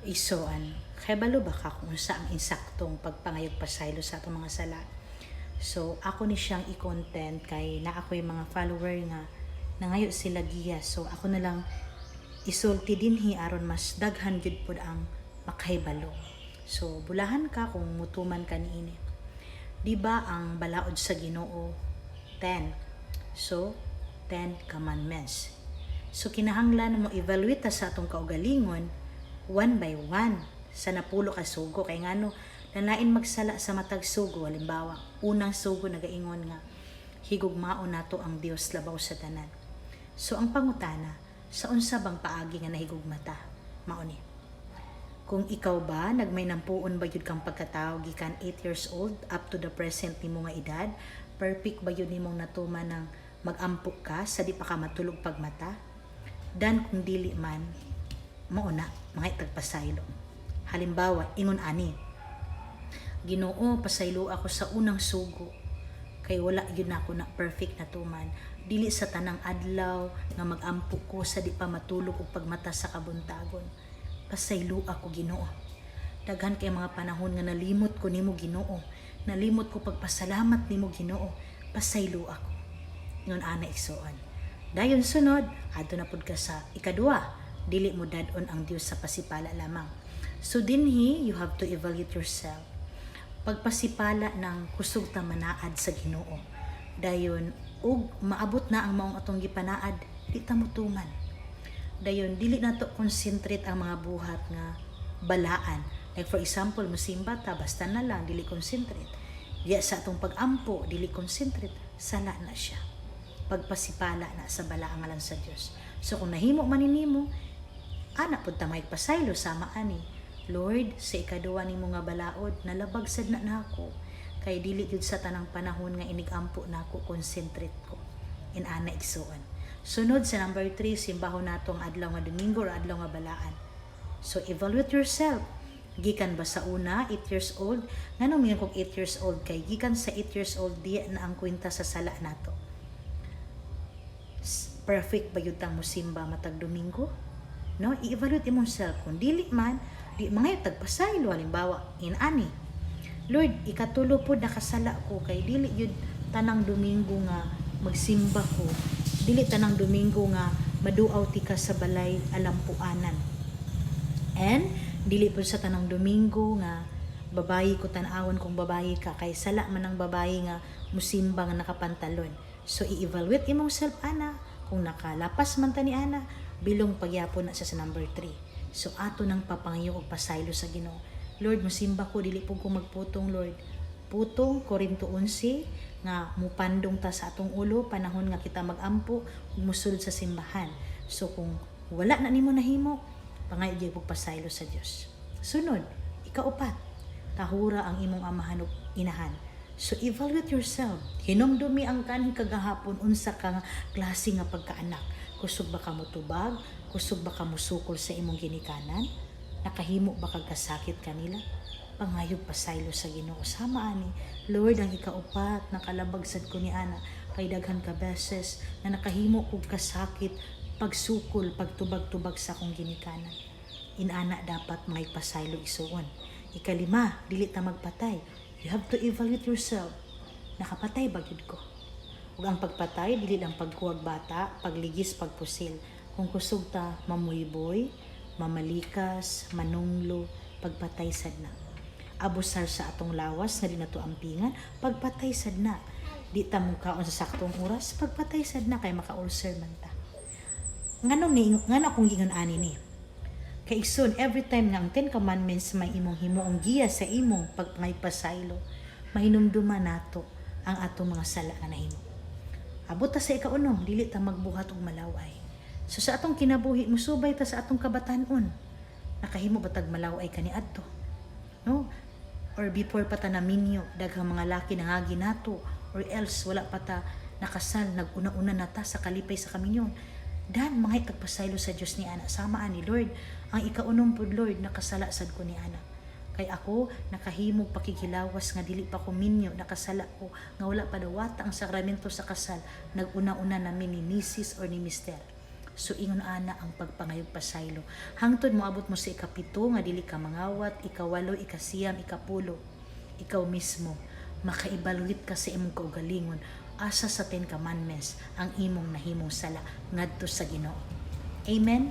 Igsoon, kabalo ba ka kung unsa ang insaktong pagpangayog pasaylo sa atong mga sala? So, ako ni siyang i-content kay naa ko'y mga follower nga nangayo sila giya. So, ako na lang isulti dinhi aron mas daghan gyud pud ang makahibalo. So, bulahan ka kung mutuman ka niini. Di ba ang balaod sa Ginoo 10? So, 10 commandments. So, kinahanglan mo evaluate ta sa atong kaugalingon one by one sa 10 ka sugo, kay ngano lalain magsala sa matag sugo. Halimbawa, unang sugo nagaingon nga higugmaon nato ang Dios labaw sa tanan. So ang pangutana, sa unsa bang paagi nga nahigugma ta? Mao ni, kung ikaw ba nagmay nampuon ba gyud kang pagkatao gikan 8 years old up to the present nimo nga edad, perfect ba gyud nimong natuman ng magampo ka sa di pa ka matulog pagmata? Dan kung dili man, mao na mga itagpasaylo. Halimbawa, ingon ani: "Ginoo, pasaylo ako sa unang sugo kay wala gyud nako na perfect na tuman. Dili sa tanang adlaw nga magampo ko sa di pa matulog og pagmata sa kabuntagon. Pasaylo ako, Ginoo. Daghan kay mga panahon nga nalimot ko nimo, Ginoo. Nalimot ko pagpasalamat nimo, Ginoo. Pasaylo ako." Ingon ana, igsoon. Dayon sunod, adto na pud ka sa ikaduha: dili mo dad-on ang Dios sa pasipala lamang. So dinhi, you have to evaluate yourself. Pagpasipala ng kusog ta manaad sa Ginoo. Dayon ug maabot na ang maong atong gipanaad, di ta motuman. Dayon dili nato concentrate ang mga buhat nga balaan. Like for example, musimba ta basta na lang, dili concentrate. Diya sa atong pag-ampo, dili concentrate, sala na siya. Pagpasipala na sa balaan ngalan sa Dios. So kung nahimo man nimo, ana pud ta may pasaylo sama ani: "Lord, sa ikaduha nimo nga balaod, nalabag sad na nako kay dili gyud sa tanang panahon nga inigampo nako concentrate ko." Inana, igsuon. Sunod sa number 3, simbahon nato ang adlaw nga Domingo or adlaw nga balaan. So evaluate yourself. Gikan ba sa una, 8 years old? Nganong mingon kog 8 years old? Kay gikan sa 8 years old, diya na ang kwenta sa sala nato. Perfect ba gyud tang mosimba matag Domingo? No, i-evaluate imong self. Kung dili man, di mangayo tagpasaylo. Halimbawa, inani: "Lord, ikatulo pod nakasala ko kay dili gyud tanang Domingo nga magsimba ko. Dili tanang Domingo nga maduaw tika sa balay alampuanan. And dili pod sa tanang Domingo nga babayi ko tan-awon kung babayi ka, kay sala man ang babayi nga musimba nga nakapantalon." So i-evaluate imong self ana. Kung nakalapas man ta ni ana, bilong pagyapon na sa number 3. So ato nang papangayo og pasaylo sa Ginoo. "Lord, musimba ko, dili pud ko magputong, Lord." Putong, Korinto 11 nga mupandong ta sa atong ulo panahon nga kita magampo ug musulod sa simbahan. So kung wala na nimo nahimo, pangayo gyud og pasaylo sa Dios. Sunod, ikaupat, tahura ang imong amahan ug inahan. So evaluate yourself. Hinumdumi ang kanhi kagahapon, unsa ka nga klase nga pagkaanak. Kusog ba ka motubag? Kusog ba ka mosukol sa imong ginikanan? Nakahimo ba kag kasakit kanila? Pangayog pasaylo sa Ginoo. Sama ani: "Lord, ang ikaupat, nakalabag sad ko ni ana kay daghan ka beses na nakahimo kog kasakit, pagsukol, pagtubag-tubag sa akong ginikanan." Inana dapat may pasaylo, igsuon. Ikalima, dili ta magpatay. You have to evaluate yourself. Nakapatay ba gyud ko? Ug ang pagpatay dili lang pagkuwag bata, pagligis, pagpusil. Kung kusog ta mamuyboy, mamalikas, manunglo, pagpatay sad na. Abusar sa atong lawas nga di nato ampingan, pagpatay sad na. Di ta mukaon sa saktong oras, pagpatay sad na kay maka-ulcer man ta. Ngano ni ngano akong giingon ani ni? Kay igsoon, every time nga ang Ten Commandments may imong himuong giya sa imong pagpangaypasaylo, mahinumduman nato ang atong mga sala nga nahimo. Abot ta sa ikaunom, dili ta magbuhat og malaway. So sa atong kinabuhi, musubay ta sa atong kabatan-on. Nakahimo ba tag malaway kaniadto? No? Or before pa ta naminyo, daghang mga laki nangagi nato, or else wala pa ta nakasal, nag-una-una na ta sa kalipay sa kaminyon. Dan mga itagpasaylo sa Dios ni ana. Sama ani: "Lord, ang ikaunom pud, Lord, nakasala sad ko ni ana. Kay ako nakahimog pakighilawas nga dili pa ko minyo, nakasala ko nga wala pa dawata ang sakramento sa kasal, nag-una-una namin ni Mrs. or ni Mr." So ingon ana ang pagpangayog pasaylo. Hangtod moabot mo sa ikapito nga dili ka mangawat, ikawalo, ikasiyam, ikapulo. Ikaw mismo maka-evaluate ka sa imong kaugalingon asa sa 10 Commandments ang imong nahimong sala ngadto sa Ginoo. Amen.